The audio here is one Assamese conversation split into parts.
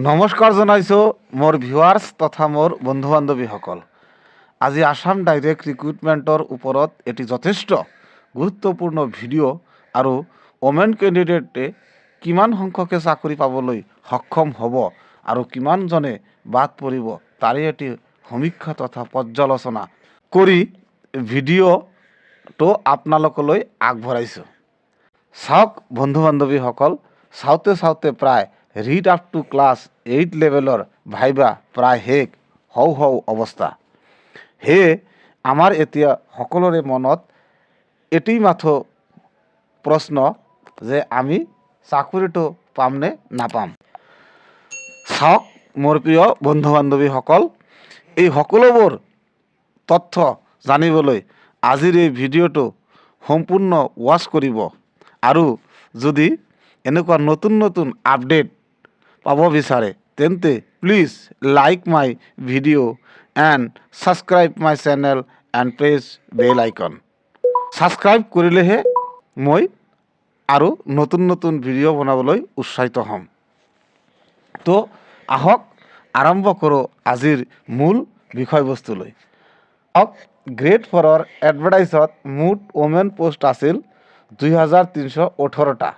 নমস্কাৰ জনাইছোঁ মোৰ ভিউৱাৰ্ছ তথা মোৰ বন্ধু বান্ধৱীসকল। আজি আছাম ডাইৰেক্ট ৰিক্ৰুইটমেণ্টৰ ওপৰত এটি যথেষ্ট গুৰুত্বপূৰ্ণ ভিডিঅ' আৰু ওমেন কেণ্ডিডেটে কিমান সংখ্যকে চাকৰি পাবলৈ সক্ষম হ'ব আৰু কিমানজনে বাদ পৰিব, তাৰে এটি সমীক্ষা তথা পৰ্যালোচনা কৰি ভিডিঅ'টো আপোনালোকলৈ আগবঢ়াইছোঁ। চাওক বন্ধু বান্ধৱীসকল, চাওঁতে চাওঁতে প্ৰায় ৰিড আপ টু ক্লাছ 8 লেভেলৰ ভাইবা প্ৰায় শেষ হওঁ হওঁ অৱস্থা। সেয়ে আমাৰ এতিয়া সকলোৰে মনত এটি মাথো প্ৰশ্ন যে আমি চাকৰিটো পামনে নাপাম। চাওক মোৰ প্ৰিয় বন্ধু বান্ধৱীসকল, এই সকলোবোৰ তথ্য জানিবলৈ আজিৰ এই ভিডিঅ'টো সম্পূৰ্ণ ৱাচ কৰিব আৰু যদি এনেকুৱা নতুন নতুন আপডেট পাব বিচাৰে, তেন্তে please like my video and subscribe my channel and press bell icon. Subscribe কৰিলেহে মই আৰু নতুন নতুন ভিডিঅ' বনাবলৈ উৎসাহিত হ'ম। তো আহক, আৰম্ভ কৰোঁ আজিৰ মূল বিষয়বস্তুলৈ। চাওক, গ্ৰেড 4ৰ এডভাৰটাইজত মুঠ ওমেন পোষ্ট আছিল 2318টা।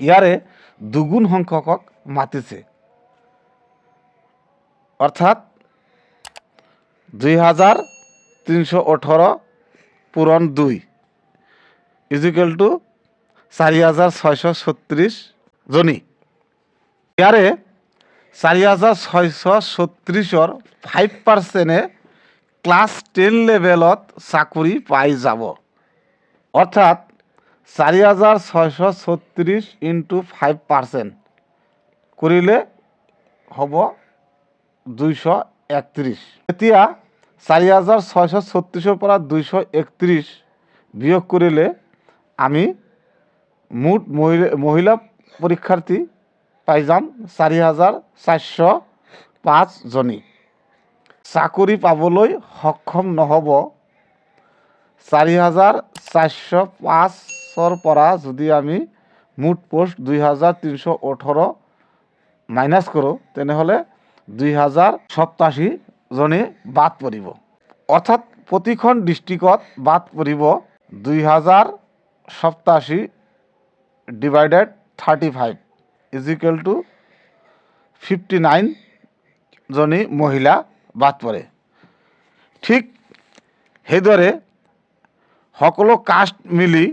ইয়াৰে দুগুণ সংখ্যকক মাতিছে, অৰ্থাৎ 2318 পূৰণ 2 is equal two 4636 জনী। ইয়াৰে 4636ৰ 5 পাৰ্চেণ্টে ক্লাছ 10 লেভেলত চাকৰি পাই যাব। অৰ্থাৎ 4636 ইনটু 5% কৰিলে হ'ব 231। এতিয়া 4636ৰ পৰা 231 বিয়োগ কৰিলে আমি মুঠ মহিলা পৰীক্ষাৰ্থী পাই যাম 4405জনী। চাকৰি পাবলৈ সক্ষম নহ'ব। 4405ৰ পৰা যদি আমি মুঠ পোষ্ট 2318 মাইনাছ কৰোঁ, তেনেহ'লে 2087জনী বাদ পৰিব। অৰ্থাৎ প্ৰতিখন ডিষ্ট্ৰিক্টত বাদ পৰিব 2087 divided 35 is equal to 59জনী মহিলা বাদ পৰে। ঠিক সেইদৰে সকলো কাষ্ট মিলি,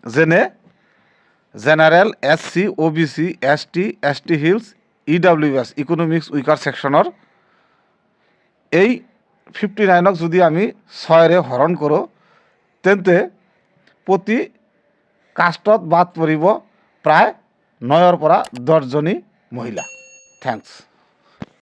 যেনে জেনেৰেল, এছ চি, অ' B C, S T, S T hills, EWS, economics weaker ছেকশ্যনৰ এই 59ক যদি আমি 6ৰে হৰণ কৰোঁ, তেন্তে প্ৰতি কাষ্টত বাদ পৰিব প্ৰায় 9ৰ পৰা 10জনী মহিলা। Thanks.